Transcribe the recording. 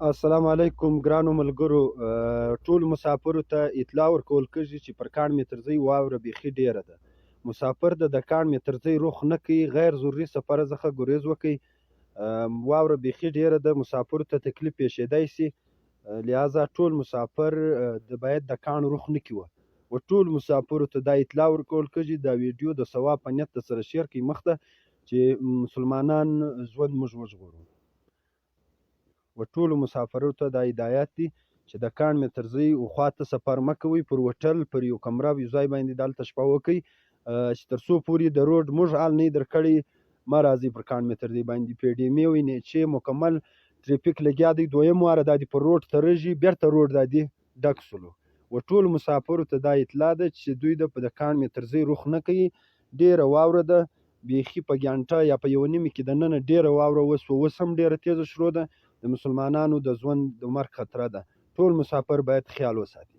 السلام علیکم ګرانو ملګرو، ټول مسافرو ته اطلاع ورکول کېږي چې پر کاڼ مترزۍ واوره بیخي ډېره ده. مسافر د کاڼ مترزۍ رخ نه کوي، غیر ضروري سفر څخه ګریز وکړي. واوره بیخي ډېره ده، مسافرو ته تکلیف پېښېدای شي، لهذا ټول مسافر د باید د کاڼ رخ نه کوي. و ټول مسافرو ته دا اطلاع ورکول کېږي. دا ویډیو د ثواب په نیت سره شیر کړئ مخته چې مسلمانان ژوند موږ وژغورو. و ټولو مسافرو ته دا هدایت دی چې د کاڼ مترزۍ و خواته سفر مه کوئ، پر هوټل پر یو کمره یو ځای باندې دلته شپه وکئ چې تر څو پورې د روډ موږ حال نه درکړی مه راځئ. پر کاڼ مترزۍ باندې پی ډي ایم ای وینې چې مکمل ټریفیک لګیا دی، دویم واره دا دی پر روډ ترږي، بیرته روډ دا دی ډک سولو. و ټولو مسافرو ته دا اطلاع ده چې دوی د په د کاڼ مترزۍ رخ نه کوي. ډېره واوره ده، بیخي په ګانټه یا په یوه نیمه کې دننه ډېره واوره وسوه، اوس هم ډېره تېزه شروع ده. د مسلمانانو د ژوند د مرګ خطره ده، ټول مسافر باید خیال وساتي.